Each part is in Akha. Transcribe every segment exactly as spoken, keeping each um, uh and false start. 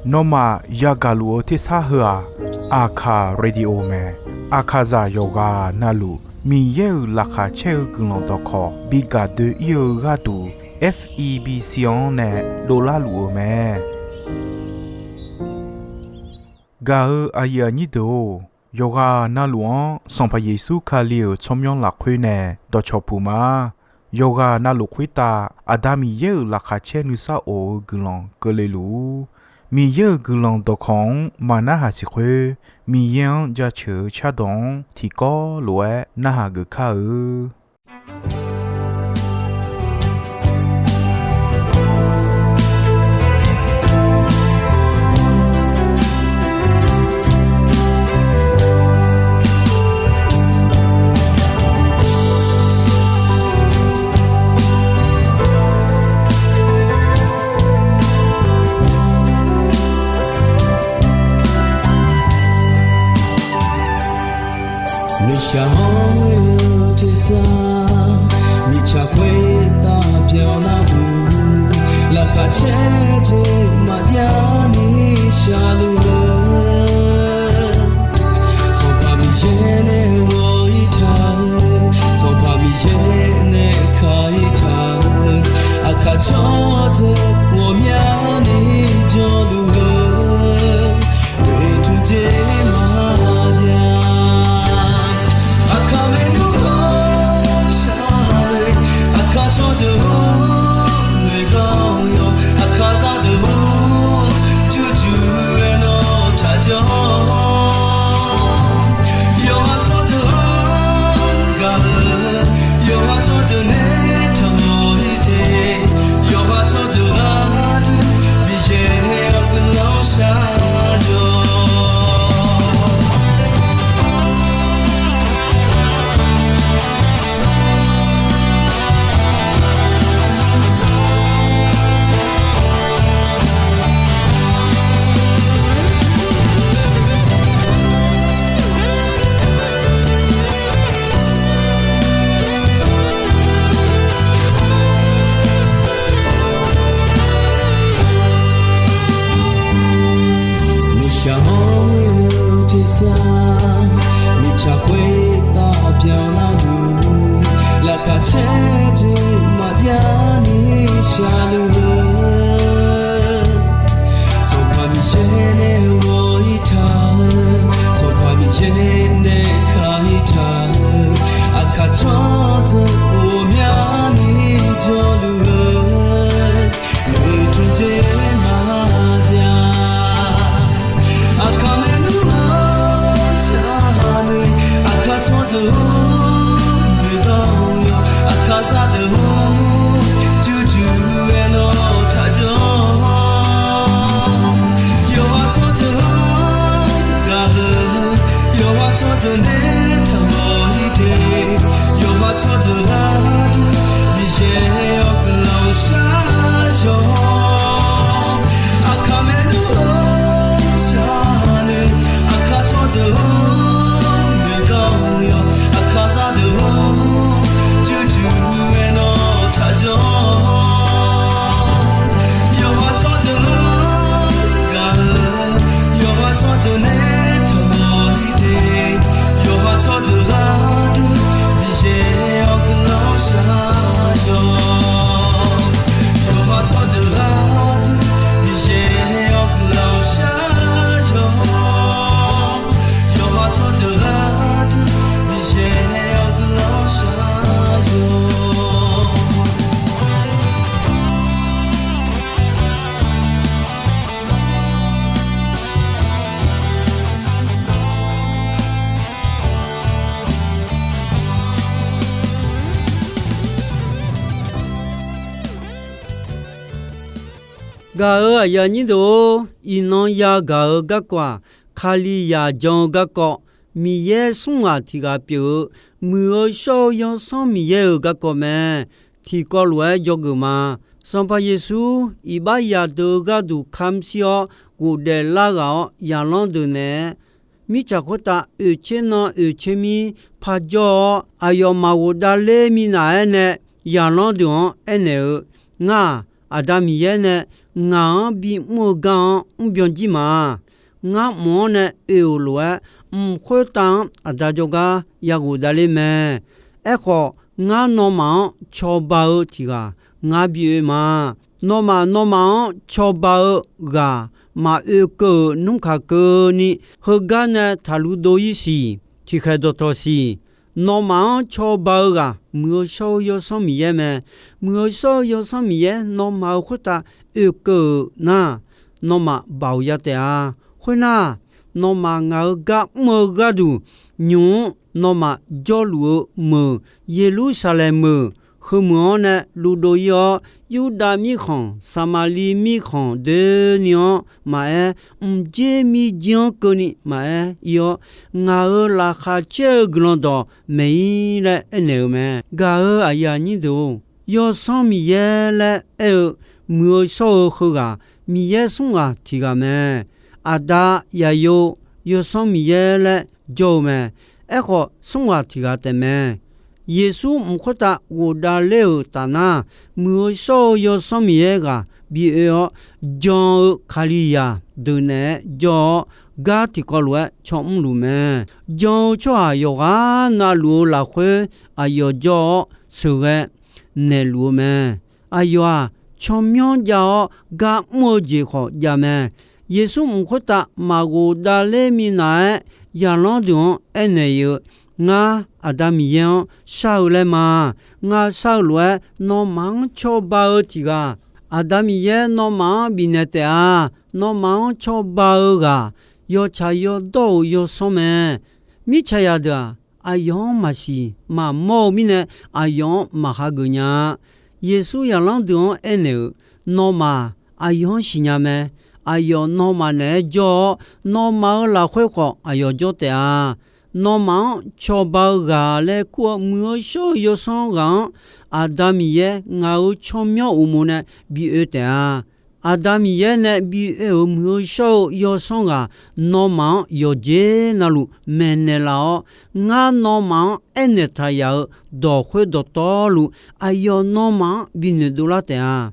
Nawmaf yagaq luf-eu tersar heu-aq, Aqkaq Radio mae. Aqkaqzaq yawqghaq navluf Miqyaer-euq laqkhaq caer-eu guiqlanq dawqkawq bi gaq doe-ir-eu gharduq, F E B C-anr nae dovlar luf-eu mae. Gaq-eu aqyuif aqnyir deuq-or, yawqghaq navluf-anr Sanqpaq Yeqsur Kali-euq tsawrmyanr lafkhoer nae dawqcawq puq ma. Yawqghaq navluf khoertav Aqda Miqyaer-euq laqkhaq caer nuisar of-eu guiqlanq keuvle luf-ur. Miqyaer-euq guiqlanq dawqkawq-anr maqnarhaq siq khoer, Miqyaer-anr jaceuq-eu cardawq-anr tiqkawv lof-aer narhaq geuf kar-eu. Nuishaq hawr-eu tersar, mirtsaq khoertav byanlar luf, laqkhaq caer jeq maqjav ni shaqluf-eu, Sanqpaq Miqyaer nae ghawq-ir taq-eu, Sanqpaq Miqyaer nae ka-ir taq-eu, aqkaq tsawrdeuq ghawqmyani jawrluf-eu, oeqtmq jeq maqjav. Aqkaq maernmr hawr shar-eu, aqkaq tsawrdeuq hawr noeqganq yawq, aqkaq zaqdeuq hawr jurjur-aer nawr taqjawr. Yawqha tsawrdeuq-anr gaq-eu, yawqha tsawrdeuq nae taqmawf-ir te, yawqha tsawrdeuq gharduq Miqyaer-awr guiqlanq shar-awq. Nuishaq hawr-eu tersar, mirtsaq khoertav byanlar luf, laqkhaq caer jeq maqjav ni shaqluf-eu, Sanqpaq Miqyaer nae ghawq-ir taq-eu, Sanqpaq Miqyaer nae ka-ir taq-eu, aqkaq tsawrdeuq ghawqmyani jawrluf-eu, oeqtmq jeq maqjav. Aqkaq maernmr hawr shar-eu, aqkaq tsawrdeuq hawr noeqganq yawq, aqkaq zaqdeuq hawr jurjur-aer nawr taqjawr. Yawqha tsawrdeuq-anr gaq-eu, yawqha tsawrdeuq nae taqmawf-ir te, yawqha tsawrdeuq gharduq Miqyaer-awr guiqlanq shar-awq. Aqkaq maernmr hawr shar-eu, aqkaq tsawrdeuq hawr noeqganq yawq, aqkaq zaqdeuq hawr jurjur-aer nawr taqjawr. Yawqha tsawrdeuq-anr gaq-eu, yawqha tsawrdeuq nae taqmawf-ir te, yawqha tsawrdeuq gharduq Miqyaer-awr guiqlanq shar-awq. Yawqha tsawrdeuq gharduq Miqyaer-awr guiqlanq shar-awq. Yawqha tsawrdeuq gharduq Miqyaer-awr guiqlanq shar-awq. Gaq-euq aqyuif aqnyir deuq-or, iqnan yagaq-eu garkawv-aq, Kalizaq jan-eu garkawv, Miqyaer smr ghaq tiq ghaq pyeuf-eu, muiq-eu shawr-eu Yawsanr Miqyaer-euq garkawv mae. Tiqkawv lof-aer dzawgeuf ma. Sanqpaq Yeqsur iqbax yadeuq-eu gharduq kamq shir-awr ghofdaef lar ghaq-awr, zaqlanr deuq naeq-aer mirtsaq khoertav oeqtser nan oeqtser mir parjawr-awr, aqyawfmaf ghofdav ler minav-aer nae zaqlanr deuq-anr aernaeq-eu, Ngar-aq, Aqda Miqyaer nae ngaq-anr bimr-eu gar-anr mrbyan jir ma. Ngar mq-anr nae oe-euq lof-aer, mq khoertav-anr Aqda jawrgar ya ghofdav ler mae. Aerkhawf, ngar nawmaf-anr cawba-eu tiq ghaq ngar bi oe ma. Nawmaf, nawmaf-anr cawba-eu ghaq maqoe keuv-euq nmrkaq keuvni, heugar nae taqluv dov-ir siq. Tiqkhaeq dawqtawq siq. Nawmaf-anr cawba-eu ghaq Muiq-eu shawr-eu Yawsanr Miqyaer mae. Muiq-eu shawr-eu Yawsanr Miqyaer nawmaf-euq khoertav oekeuv-euq nar, nawmaf baoq ya taef-a. Khoernar, nawmaf ngaq-euq gar mr-eu gharduq, nymq-mr nawmaf jawrluf-eu meuq, Yeqlursaqlaeq meuq, heumeuq-anr nae luvdov-ir-awr, Yurdav mirkhanq, Saqmaqliv mirkhanq doeni-anr maqaer, mqdzer mirdzer-anr keuvni maqaer ir-awr, ngaq-euq laqkhaq caer-eu guiqlanq dawq maeq-ir laer aernaeq-euq mae. Gaq-euq aqyuif aqnyir deuq-or, Yawsanr Miqyaer laer aer-eu Muiq-eu shawr-eu heughaq Miqyaer smr ghaq tiq ghaq mae. Aqda, Yaqyo, Yawsanr Miqyaer laer jawr-eu mae. Aerkhawf, smr ghaq tiq ghaq taefmae. Yeqsur mq khoertav ghofdav ler-euq taf nar, Muiq-eu shawr-eu Yawsanr Miqyaer ghaq bi oe-awr, jan-eu Kalizaq deuq naeq-aer jawr-awr, gar tiqkawv lof-aer caw mrluf mae. Jan-eu tsawrhaq yawqghaq navluf-eu lafkhoer aqyawf jawr-awr sheuqghae naeqluf-eu mae. Aqyawf-aq, tsawrmyanr jav-awr gar mr-eu jeq khawf jav mae. Yeqsur mq khoertav maqghof davler minav-aer, zaqlanr deuq-anr aernaeq-eu, Ngar, Aqda Miqyaer-anr shar-eu laer ma. Ngar shar-eu lof-aer, nawmaf-anr cawba-eu tiq ghaq, Aqda Miqyaer nawmaf-anr bifnaeq taef-a. Nawmaf-anr cawba-eu ghaq, yawtsaq yawdawr-euq yawsanr mae. Mirtsaqzaq deuq-aq, aqyawf-anr maqsiq maqmawr-eu mirnae, aqyawf-anr maqhageuf nya-a. Yeqsur zaqlanr deuq-anr aernaeq-euq, Nawmaf, aqyawf-anr siqnya mae. Aqyawf nawmaf naeq-aer jawr-awr, nawmaf-euq lafkhoer khawf aqyawf jawr taef-a. Nawmaf-anr cawba-eu ghaq laer kur-eu Muiq-eu shawr-eu Yawsanr ghaq-anr, Aqda Miqyaer ngaq-euq tsawrmyanr uqmov nae bi oe taef-a. Aqda Miqyaer nae bi oe-euq Muiq-eu shawr-eu Yawsanr ghaq nawmaf-anr yawqjeq navluf maeqnaeq laf-awr, ngar nawmaf-anr aernaeq taq yaf-euq dawq khoer dawqtawvluf, aqyawf nawmaf-anr binoeq dovlar taef-a.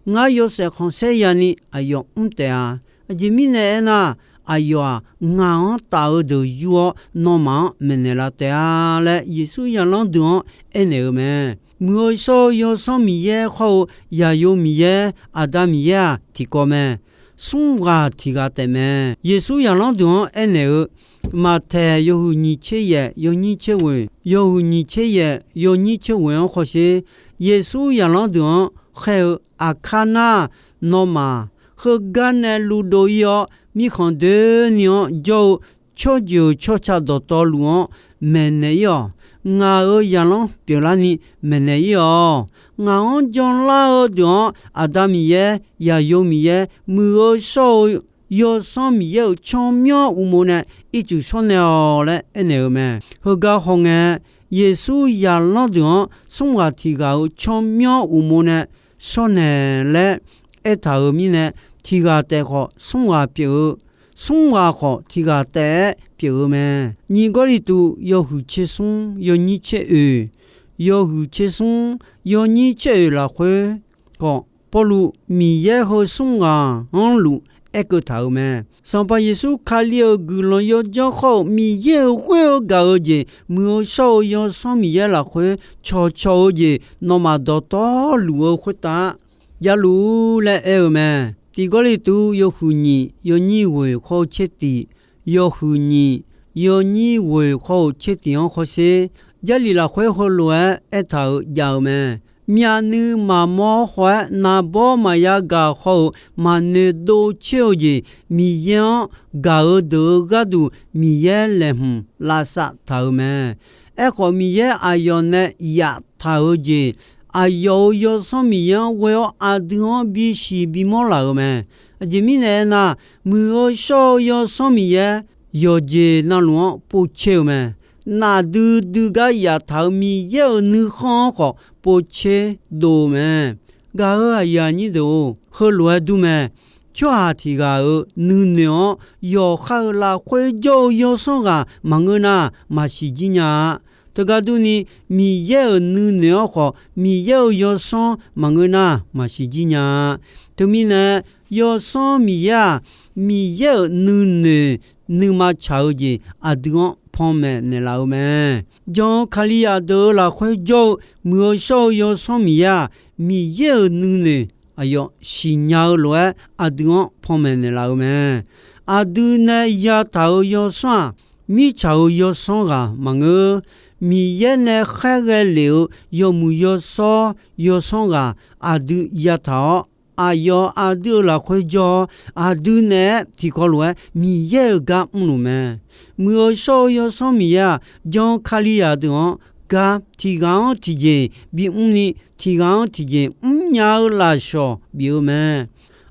Ngar yawshaef khanqsaer yani aqyawf mr taef-a. Aqjeq mirnae aernar, aqyawf-aq, ngaq-anr taf-eu deuq yur-awr nawmaf-anr maeqnaeq laf taef-a laer, Yeqsur zaqlanr deuq-anr aernaeq-eu mae. Muiq-eu shawr-eu Yawsanr Miqyaer khawr-eu Yaqyo Miqyaer, Aqda Miqyaer-aq, tiqkawv mae. Smr ghaq tiq ghaq taefmae. Yeqsur zaqlanr deuq-anr aernaeq-eu, Maqtaeq yawhuiq nyiq tser yaef yawnyir tser ghoeq, yawhuiq nyiq tser yaef yawnyir tser ghoeq-anr hawsher. Yeqsur zaqlanr deuq-anr khaer-eu, Aqkar nar, nawmaf heugar nae luvdov-ir-awr, mirkhanq doeni-anr jawr-eu tsawrjeuq tsawrca dawqtawvluf-anr maeqnaeq-ir-awq. Ngaq-euq zaqlanr pyeuflarni maeqnaeq-ir-awq. Ngaq-anr janlar-eu deuq-anr, Aqda Miqyaer, Yaqyo Miqyaer, Muiq-eu shawr-eu Yawsanr Miqyaer-euq tsawrmyanr uqmov nae ircuf shawrnaeq-awq laer aernaeq-eu mae. Heugar hawngae, Yeqsur zaqlanr deuq-anr smr ghaq tiq ghaq-euq tsawrmyanr uqmov nae shawrnaeq laer aertaq-euq mirnae, tiq ghaq taef khawf smr ghaq pyeuf-eu, smr ghaq khawf tiq ghaq taef-aer pyeuf-eu mae. Nyiq Gawrliqtu yawhuiq tser smr yawnyir tser oeq, yawhuiq tser smr yawnyir tser oeq lafkhoer khawf, Pawrluv Miqyaer heu smr ghaq-anr luf aerkeuv taq-euq mae. Sanqpaq Yeqsur Kali-euq guiqlanq yawdzanr khawr-eu Miqyaer-euq ghoer-eu gaq-eu jeq, Muiq-eu shawr-eu Yawsanr Miqyaer lafkhoer cawqcawq-eu jeq, nawmaf dawqtawvluf-eu khoertav javluf-ur laer aer-eu mae. Tiq Gawrliqtu yawhuiq nyiq yawnyir ghoeq khawr-eu tser tiq, yawhuiq nyiq yawnyir ghoeq khawr-eu tser tiq-anr hawsher. Jarlif lafkhoer heulof-aer aertaq-euq jav-eu mae. Myavnuiv maqmawr khawf-aer naqbawr maqya gaq khawr-euq maqnoeq dov coer-eu jeq, Miqyaer-anr gaq-eu deuq-eu gharduq Miqyaer laeqhmq lavsav taq-euq mae. Aerkhawf, Miqyaer aqyawf nae yaftaq-euq jeq, aqyawf-euq Yawsanr Miqyaer-anr ghoe-awr aqdui-anr bisiq bimawr laf-euq mae. Aqjeq mirnae aernar, Muiq-eu shawr-eu Yawsanr Miqyaer yawqjeq navluf-anr povcoer-eu mae. Nafdui dui gar yaftaq-euq Miqyaer-euq nuikhanr-anr khawf povcoer dov-eu mae. Gaq-euq aqyuif aqnyir deuq-or, heulof-aer dur mae. Tsawrhaq tiq ghaq-euq nuinoeq-anr yawqha-euq lafkhoer jawr-eu yawsanr ghaq maqngeur nar, maqsiq jir nya-a. Teugar durni, Miqyaer-euq nuinoeq-anr khawf, Miqyaer-euq yawsanr maqngeur nar, maqsiq jir nya-a. Teumirnae, yawsanr Miqyaer-aq, Miqyaer-euq nuinoeq nuima tsaq-eu jeq aqdui-anr panmaeq naeqlaf-eu mae. Jan-eu Kalizaq deuq-euq lafkhoer jawr-eu muiq-eu shawr-eu yawsanr Miqyaer-aq, Miqyaer-euq nuinoeq aqyawf siqnya-eu lof-aer aqdui-anr panmaeq naeqlaf-eu mae. Aqdui nae yataq-euq yawsanr-aq, mirtsaq-euq yawsanr ghaq maqngeur. Miqyaer nae khaerghae lef-eu yawmuiq yawshawr yawsanr ghaq aqdui yataq-awr, aqyawf aqdui-euq lafkhoer jawr-awr, aqdui naeq-aer tiqkawv lof-aer Miqyaer-euq gar mrluf mae. Muiq-eu shawr-eu yawsanr Miqyaer-aq, jan-eu Kalizaq deuq-anr gar tiq ghaq-anr tiqjeq bimr ni, tiq ghaq-anr tiqjeq mrnya-eu lafshawq bif-eu mae.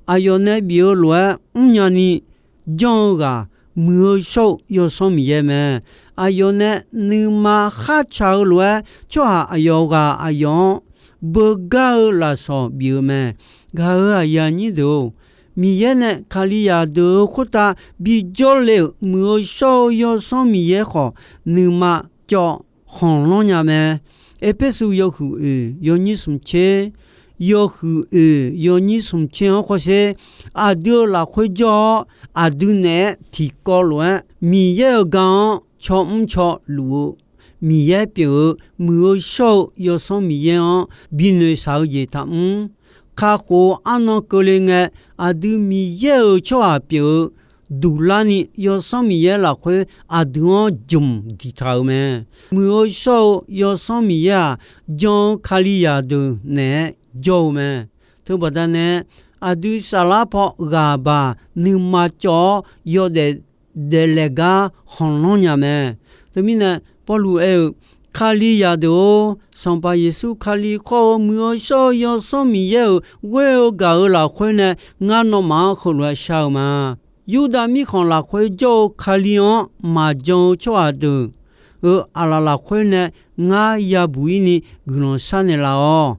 Aqyawf nae bif-eu lof-aer mrnya ni janr-eu ghaq, muiq-eu shawr-eu yawsanr Miqyaer mae. Aqyawf nae nuima khartsaq-eu lof-aer, tsawrhaq aqyawf ghaq aqyawf-anr beugar-eu lafsawq bif-eu mae. Gaq-euq aqyuif aqnyir deuq-or, Miqyaer nae Kalizaq deuq-euq khoertav bijawr le-euq muiq-eu shawr-eu yawsanr Miqyaer khawf, nuima cawv khanqlanr nya mae. Erpersu yawhuiq oeq yawnyir smq tser, yawhuiq oeq yawnyir smq tser-anr khawf sher, aqdui-euq lafkhoer jawr-awr, aqdui naeq-aer tiqkawv lof-aer Miqyaer-euq gar-anr caw mr caw luf-eu Miqyaer pyeuf-eu muiq-eu shawr-eu yawsanr Miqyaer-anr binoeq shaq-eu jeq taqmr. Kakhof-eu arnan keuvle ngae, aqdui Miqyaer-euq tsawrhaq pyeuf-eu duqlar ni yawsanr Miqyaer lafkhoer aqdui-anr jmq diqtaq-euq mae. Muiq-eu shawr-eu yawsanr Miqyaer-aq, jan-eu Kalizaq deuq naeq-aer jawr-eu mae. Teubaqda nae, aqdui saflar paw ghaq baq nuima cawv-awr yawdaef daeflaeq gar khanqlanr nya mae. Teumirnae, Pawrluv aer-eu, Kalizaq deuq-or, Sanqpaq Yeqsur Kali khawr-eu muiq-eu shawr-eu yawsanr Miqyaer-euq ghoer-eu gaq-euq lafkhoer nae ngar nawmaf-anr heulof-aer shar-eu ma. Yurdav mirkhanq lafkhoer jawr-eu Kali-anr maqjan-eu tsawrhaq deuq-euq aqlaf lafkhoer nae ngar yabuq-ir ni guiqlanq sharnaeq laf-awq.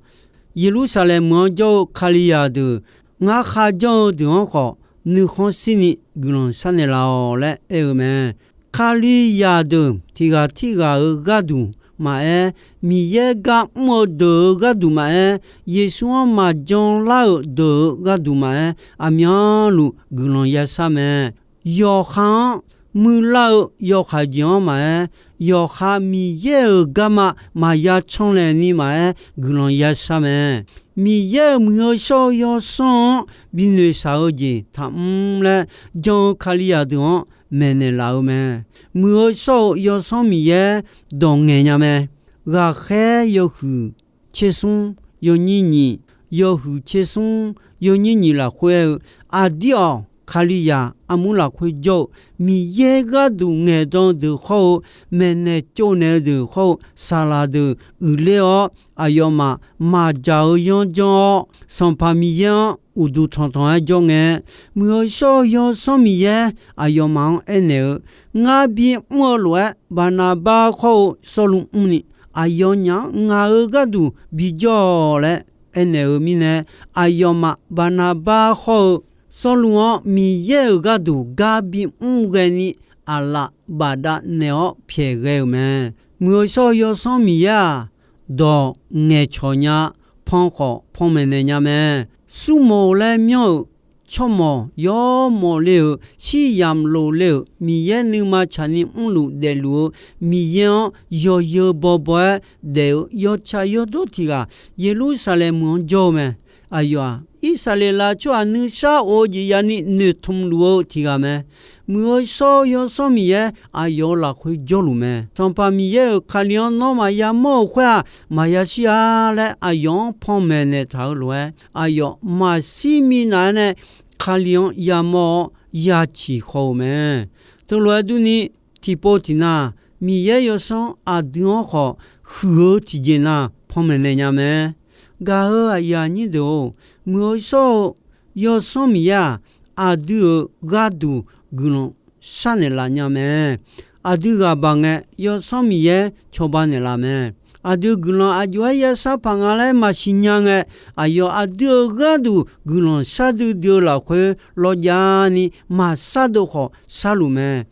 Yeqlursaqlaeq meuq-anr jawr-eu Kalizaq deuq, ngar kharjan-eu deuq-anr khawf nuikhanr shir ni guiqlanq sharnaeq laf-awq laer aer-eu mae. Kalizaq deuq tiq ghaq tirghaq-euq gharduq maqaer, Miqyaer gar mr-eu deuq-euq gharduq maqaer, Yeqsur-anr maqjan lar-euq deuq-euq gharduq maqaer, aqmyanluf guiqlanq yashar mae. Yawqha-anr muiqlar-eu yawkaq jeq-anr maqaer, yawqha Miqyaer-euq garma maqya canlaeq ni maqaer, guiqlanq yashar mae. Miqyaer-euq muiq-eu shawr-eu yawsanr-anr binoeq shaq-eu jeq taqmr laer jan-eu Kalizaq deuq-anr maeqnaeq laf-eu mae. Muiq-eu shawr-eu yawsanr Miqyaer dawq ngaeq nya mae. Ghaqkhaer yawhuiq tsersmr yawnyir nyiq, yawhuiq tsersmr yawnyir nyiq lafkhoer-eu, aqdir-awq, Kalizaq armur lafkhoer jawr-eu Miqyaer gharduq ngaeqdan deuq hawr-eu, maeqnaeq tsovnaeq-eu deuq hawr-eu, saqlaq deuq uiqler-awr, aqyawfmaf maqdzaq-eu yanr janr-awr, Sanqpaq Miqyaer-anr uqduq tanqtanq-aer jawr ngae, muiq-eu shawr-eu yawsanr Miqyaer aqyawfmaf-anr aernaeq-eu, ngar bimr-eu lof-aer, Baqnaqbar hawr-eu Sawrluv mrni, aqyawfnyaf-anr ngaq-euq gharduq bijawr-awq laer aernaeq-eu mirnae, aqyawfmaf Baqnaqbar hawr-eu Sawrluv-anr Miqyaer-euq gharduq gar bimr ghaeni, aqlaf bafdav naeq-awr pyaeq ghae-euq mae. Muiq-eu shawr-eu yawsanr Miqyaer-aq, dawq ngaeqcawq nya, pan khawf panmaeq naeq nya mae. Smrmawf laer myanr-euq tsawrmawq yawmawf le-euq, shir yamq lof le-euq, Miqyaer nuima tsaqni mrluf daefluf-eu Miqyaer-anr yawzeu bawbaw-aer daef-eu yawtsaq yawdawr tiq ghaq, Yeqlursaqlaeq meuq-anr jawr-eu mae. Aqyawf-aq, Irsaqleqlav tsawrhaq nuisar of-eu jeq yani noeqtmq luf-eu tiq ghaq mae. Muiq-eu shawr-eu yawsanr Miqyaer aqyawf-euq lafkhoer jawrluf mae. Sanqpaq Miqyaer-euq Kali-anr nawr maqya mawr-euq khoer-aq, maqya shir-a laer aqyawf-anr panmaeq naeqtaq-eu lof-aer, aqyawf maqshir minav-aer nae Kali-anr yamawr-awr yaciq haw-eu mae. Teulof-aer durni, tiqpov tiqnav, Miqyaer yawsanr aqdui-anr khawf huiq-eu tiqjeq nav panmaeq naeq nya mae. Gaq-euq aqyuif aqnyir deuq-or, muiq-eu shawr-eu yawsanr Miqyaer-aq, aqdui-euq gharduq guiqlanq sharnaeq laf nya mae. Aqdui ghaq baq ngae, yawsanr Miqyaer cawba naeqlaf mae. Aqdui guiqlanq aqjox-aer yashar paq nga laer maqsiq nya ngae, aqyawf aqdui-euq gharduq guiqlanq shardui dui-eu lafkhoer lawqjavni maqshardov khawf sharluf mae.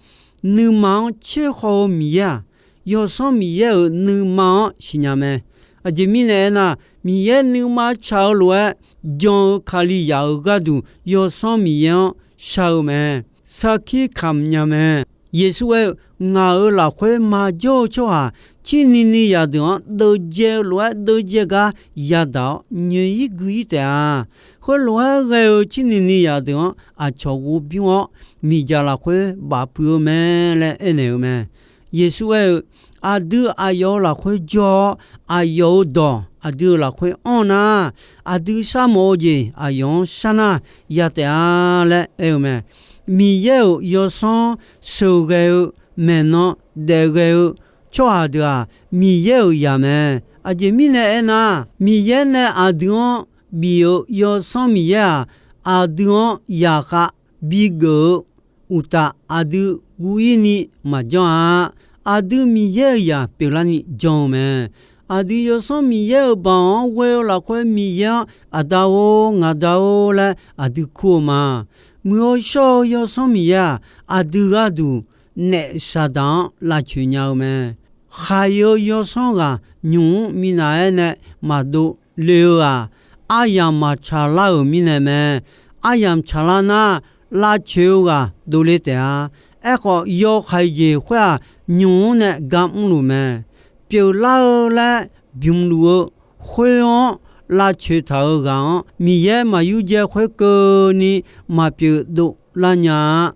Nuima-anr tserkhaw-eu Miqyaer-aq, Yawsanr Miqyaer-euq nuima-anr siqnya mae. Aqjeq mirnae aernar, Miqyaer nuima tsaq-eu lof-aer jan-eu Kalizaq-euq gharduq Yawsanr Miqyaer-anr shar-eu mae. Sarkir kamq nya mae. Yeqsur aer-eu, Ngaq-euq lafkhoer maqjawr-eu tsawrhaq, cirni ni zaqdeuq-anr deuvjae-eu lof-aer deuvjae gar yadaq-awr nyoeq-ir gui-ir taef-a. Khoerlof-aer ghae-eu cirni ni zaqdeuq-anr aqcawq ghovbymr-awr, miqdzaq lafkhoer bafpuiv-eu mae laer aernaeq-eu mae. Yeqsur aer-eu, Aqdui aqyawf-euq lafkhoer jawr-awr, aqyawf-euq dawq aqdui-euq lafkhoer anr nar, aqdui sharmawf-eu jeq aqyawf-anr shar nar ya taef-a laer aer-eu mae. Miqyaer-euq Yawsanr sheuqghae-eu, maeqnan daefghae-eu tsawrhaq deuq-aq, Miqyaer-euq zaq mae. Aqjeq mirnae aernar, Miqyaer nae aqdui-anr bif-euq Yawsanr Miqyaer-aq, aqdui-anr zaqkhav bigeuf-eu uqtaf, aqdui guv-ir ni maqjanr-a. Aqdui Miqyaer-euq zaq pyeuflarni jan-eu mae. Aqdui Yawsanr Miqyaer-euq baoq-anr ghoe-eu lafkhoer Miqyaer-anr, Aqda-or, ngaqda-or laer aqdui kur-eu ma. Muiq-eu shawr-eu Yawsanr Miqyaer-aq, aqdui gharduq naef Saqdaq-anr lavcoeq nya-eu mae. Khaiq-eu Yawsanr ghaq nymq-mr minav-aer nae maqdov le-eu-aq, aryamq maqtsaq lar-euq mirnae mae. Aryamq tsaqlar nar, lavcoeq-eu ghaq dovle taef-a. Aerkhawf, yawhaiq jeq khoer-aq, nymq-mr nae gar mrluf mae. Pyeuflar-eu laer bymq luf-eu khoer-anr lavcoeq taq-euq ghaq-anr, Miqyaer maqyurdzae khoerkeuvni maqpyeuf dovlar nya-a.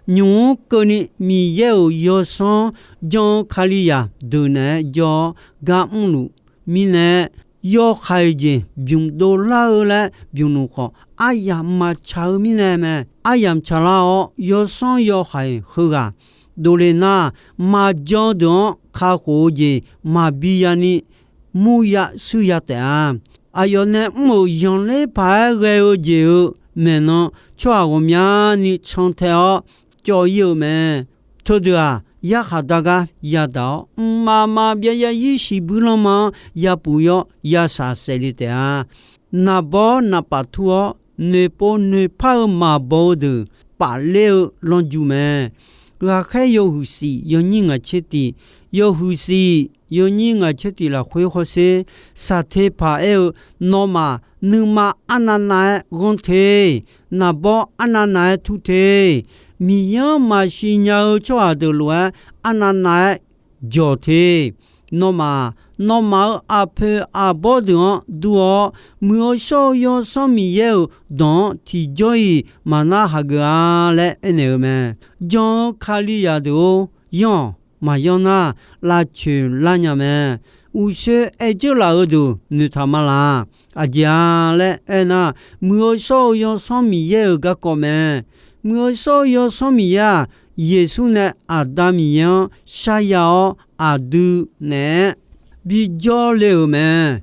Nymq-mr keuvni Miqyaer-euq Yawsanr jan-eu Kalizaq deuq naeq-aer jawr-awr gar mrluf mirnae, yawhaiq jeq bymq dovlar-eu laer bymq luf khawf, aryamq maqtsaq-eu mirnae mae. Aryamq tsaqlar-awr, yawsanr yawhaiq heughaq dovle nar, maqjan deuq-anr kakhof-eu jeq maqbi yani murya shuirya taef-a. Aqyawf nae mr-euq zanqler paq-aer ghae-eu jeq-euq maeqnan, tsawrhaq ghawqmyani cantae-awr cawv-ir-eu mae. Teudeuq-aq, yarkhaq dar gar yadaq-awr, mqmaq maqbyav zarzir shiqbuir lanma-anr yapuf-ir-awr yashaq saef le taef-a. Naqbawr naqpaf tur-awr, noeqpov noeqpar-eu maqbaw-eu deuq pafler-eu lanrju mae. Ghaqkhaer yawhuiq shif yawnyir ngaq tser tiq, yawhuiq shif yawnyir ngaq tser tiq lafkhoer hawsher, saqteqpaq aer-eu, Nawmaf nuima arnavnav-aer ghanr te. Naqbawr arnavnav-aer tur te. Miqyaer-anr maqsiq nya-eu tsawrhaq deuq lof-aer arnavnav-aer jawq te. Nawmaf, nawmaf-euq aqpoeq aqbawr deuq-anr dur-awr, Muiq-eu shawr-eu Yawsanr Miqyaer-euq dawq-anr tiqjawr-iq maqnar hageuf-a laer aernaeq-eu mae. Jan-eu Kalizaq deuq-or, yanr-awq. Maqyanr nar, lavcoeq lar nya mae. Uqshoe aer dzeurlaf-eu deuq noeqtaq ma laq. Aqjeq-a laer aernar, Muiq-eu shawr-eu Yawsanr Miqyaer-euq garkawv mae. Muiq-eu shawr-eu Yawsanr Miqyaer-aq, Yeqsur nae Aqda Miqyaer-anr sharya-awr, aqdui naeq-aer bijawr le-euq mae.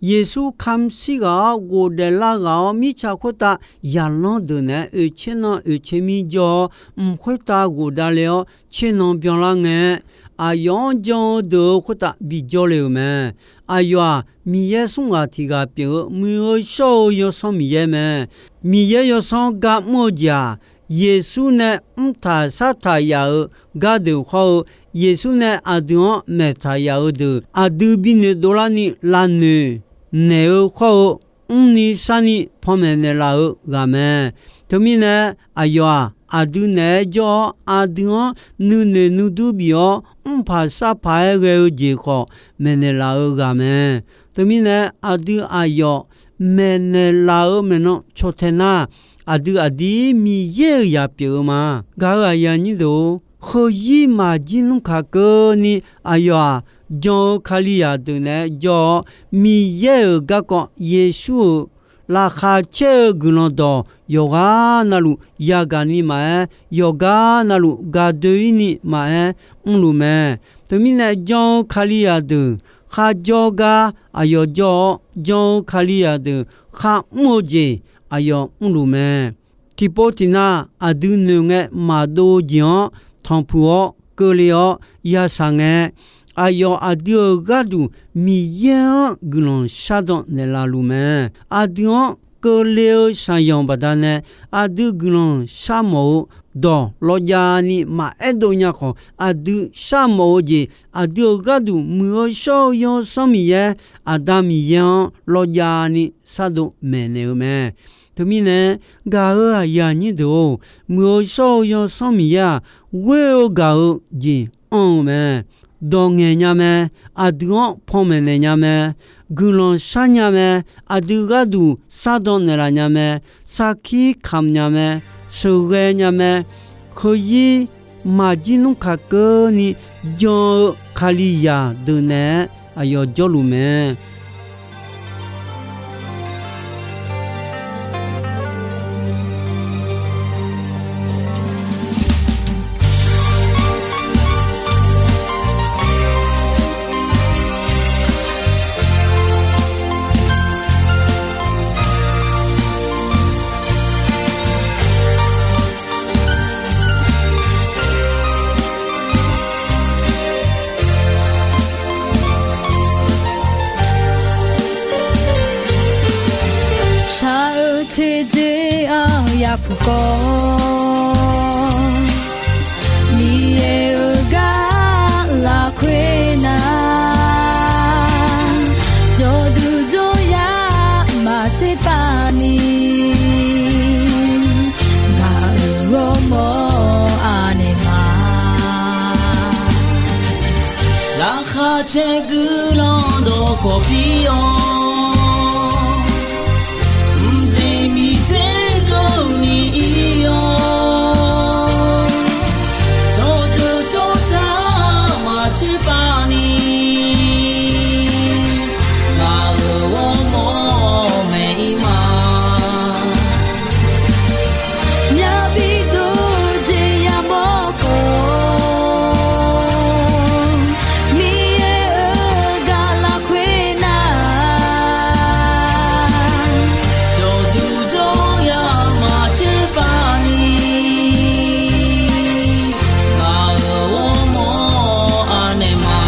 Yeqsur kamq shir ghaq-awr ghofdaef lar ghaq-awr, mirtsaq khoertav zaqlanr deuq naeq-aer oeqtser nan oeqtser mir jawr-awr, mq khoertav ghofdav le-awr tser nan byanlar ngae, aqyawf-anr jan-eu deuq-euq khoertav bijawr le-euq mae. Aqyawf-aq, Miqyaer smr ghaq tiq ghaq pyeuf-eu Muiq-eu shawr-eu Yawsanr Miqyaer mae. Miqyaer Yawsanr gar mr-eu jeq-aq, Yeqsur nae mrtaq shartaq yaf-euq gardeuq khawr-eu, Yeqsur nae aqdui-anr maeqtaq yaf-eu deuq aqdui binoeq dovlarni lavnoeq naeq-eu khawr-eu, mrni sharni panmaeq naeqlaf-eu ghaq mae. Teumirnae, aqyawf-aq, aqdui naeq-aer jawr-awr, aqdui-anr nuinoeq nuidur bif-awr, mrpaq sharpaq-aer ghae-eu jeq khawf maeqnaeq laf-eu ghaq mae. Teumirnae, aqdui aqyawf maeqnaeq laf-eu maeqnan caw tae nar, aqdui aqdir Miqyaer-euq zaq pyeuf-eu ma. Gaq-euq aqyuif aqnyir deuq-or, heuzir maqjir nmr kaq keuvni aqyawf-aq, jan-eu Kalizaq deuq naeq-aer jawr-awr, Miqyaer-euq garkawv Yeqsur-euq laqkhaq caer-eu guiqlanq dawq yawqghaq navluf yagaq ni maqaer, yawqgar navluf gaqdoe-ir ni maqaer mrluf mae. Teumirnae, jan-eu Kalizaq deuq kharjawr gar aqyawf jawr-awr, jan-eu Kalizaq deuq kharmr-eu jeq aqyawf mrluf mae. Tiqpov tiqnav aqdui noeqngae maqdov-eu jeq-anr tanqpuq-awr keuvle-awr yashaq ngae, aqyawf aqdui-euq gharduq Miqyaer-anr guiqlanq shardan naeqlaf luf mae. Aqdui-anr keuvle-eu shaqyanq baqdanae, aqdui guiqlanq sharmawf-eu dawq lawjav ni maqaer dov nya khawf, aqdui sharmawf-eu jeq, aqdui-euq gharduq Muiq-eu shawr-eu Yawsanr Miqyaer, Aqda Miqyaer-anr lawjav ni shardov maeqnaeq-eu mae. Teumirnae, gaq-euq aqyuif aqnyir deuq-or, Muiq-eu shawr-eu Yawsanr Miqyaer-aq, ghoer-eu gaq-eu jeq anr-eu mae. Dawq ngaeq nya mae. Aqdui-anr panmaeq naeq nya mae. Guiqlanq shar nya mae. Aqdui gharduq shardan naeqlaf nya mae. Sarkir kamq nya mae. Sheuqghae nya mae. Heuzir maqjir nmr kaqkeuvni jan-eu Kalizaq deuq naeq-aer aqyawf jawrluf mae. Shaq-eu teudzer-anr yapuq kawv, Miqyaer-euq gar lafkhoer nar, jawrduq jawryar maqtser pav ni, ngaq-euq ghawrmawr anaeq ma. Laqkhaq caer guiqlanq dawqkawq pir-awr, mqjeq miqdzer keuvni ir-awr, tsawrjeuq tsawrca maqtser pav ni, ngaq-euq ghawrmawr maeq-ir ma. Myavbi dov jeq yamawr khawf, Miqyaer-euq gar lafkhoer nar, jawrduq jawryar maqtser pav ni, ngaq-euq ghawrmawr anaeq ma.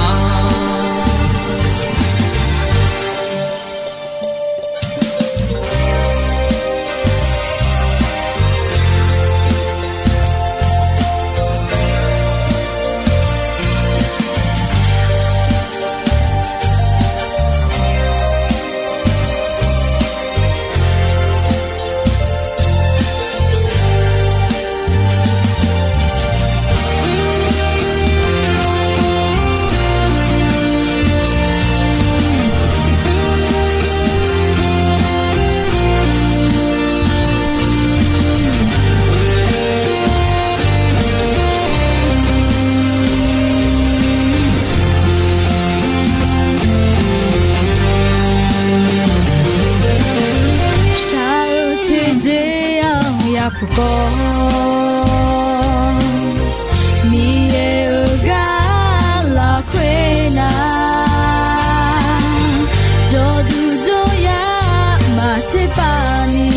Shaq-eu teudzer-anr yapuq kawv, Miqyaer-euq gar lafkhoer nar, jawrduq jawryar maqtser pav ni,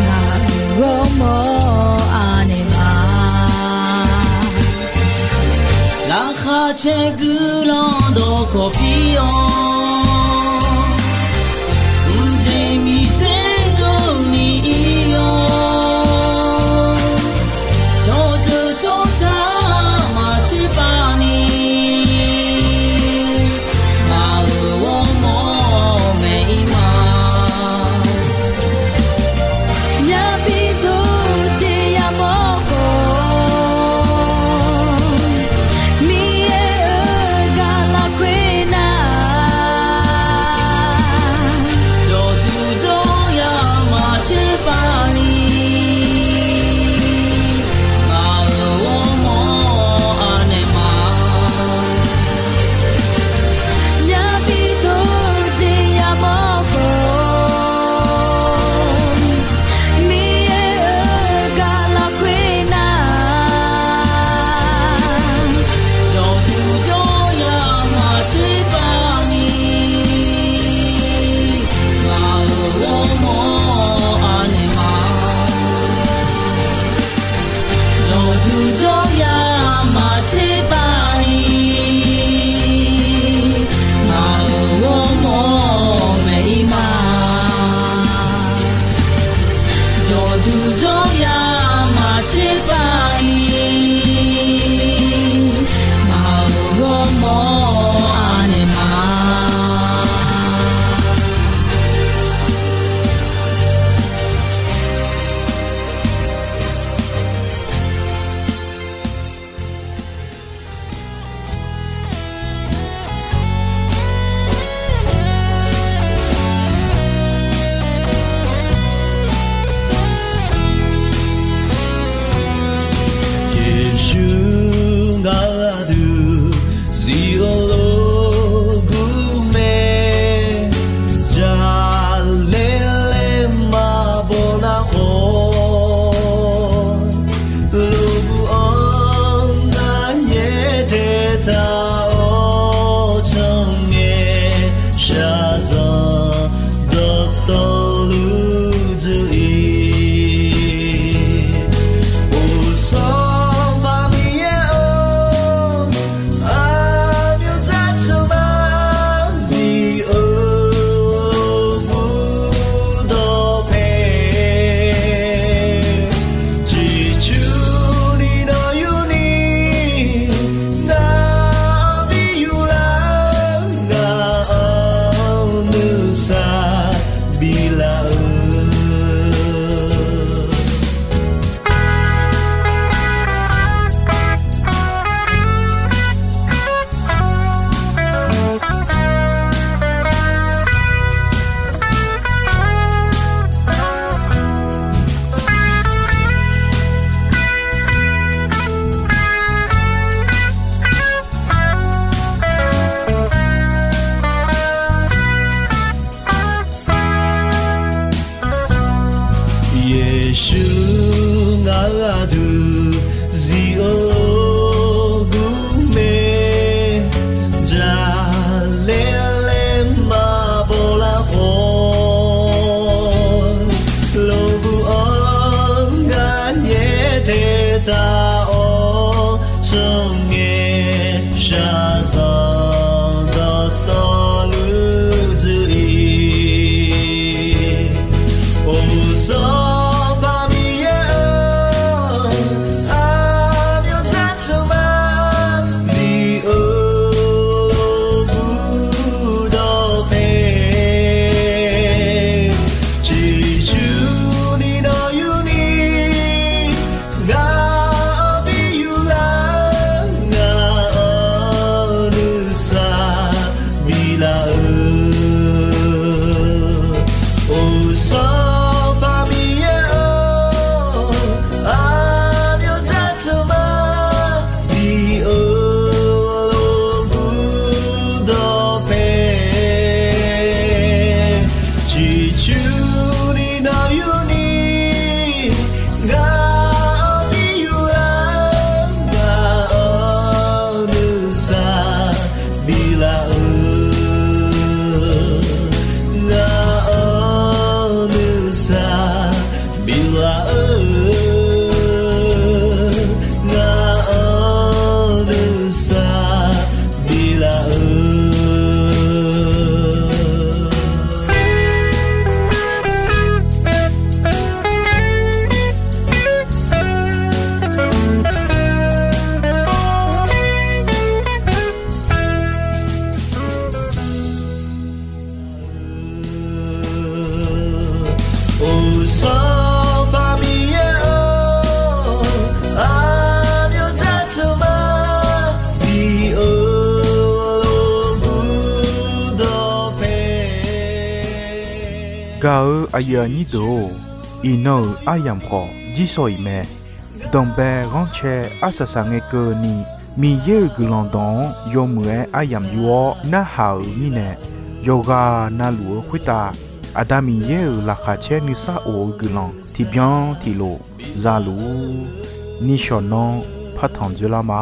ngaq-euq ghawrmawr anaeq ma. Laqkhaq caer guiqlanq dawqkawq pir-awr, mqjeq miqdzer keuvni ir-awr, tsawrjeuq tsawrca maqtser pav ni, ngaq-euq ghawrmawr maeq-ir ma. Myavbi dov jeq yamawr khawf, Miqyaer-euq gar lafkhoer nar, laf-eu. Yeqsur ngaq-euq aqdui zif-eu lof gur mae, jaqlaer laer maqbaw lar khawf, lof gur-anr ngaq nyaer daeq dzaq-awr, tsawrngae shaqzanq dawqtawvluf dzuif-ir. Or, Sanqpaq Miqyaer-or, aqmyanzaq tsawrmyanr zif-eu lof gur dawqpae, ciqcurni nawq yurni ngaq-anr bi yur lar, ngaq-anr nuisar bif laf-eu. Or, Sanqpaq Miqyaer-or, aqmyanzaq tsawrmyanr zif-eu lof gur dawqpae, ciqcurni nawq yurni ngaq-anr bi yur lar, ngaq-anr nuisar bif laf-eu, ngaq-anr nuisar bif laf-eu, ngaq-anr nuisar bif laf-eu. Or, Sanqpaq Miqyaer-or, aqmyanzaq tsawrmyanr zif-eu lof gur dawqpae. Gaq-eu aqyuif aqnyir deuq-or, iqnan-euq aryamq khawf jirsawq iq mae. Danqbae ghanrcae arsaq saqngae keuvni, Miqyaer-euq guiqlanq dawq-anr yawmuiq-aer aryamq yur-awr narhaq-euq mirnae, yawqghaq navluf-eu khoertav Aqda Miqyaer-euq laqkhaq caer nuisar of-eu guiqlanq tiqbyan tiqlof zaluf-ur. Nishawq nanr partanq dzoerlar ma.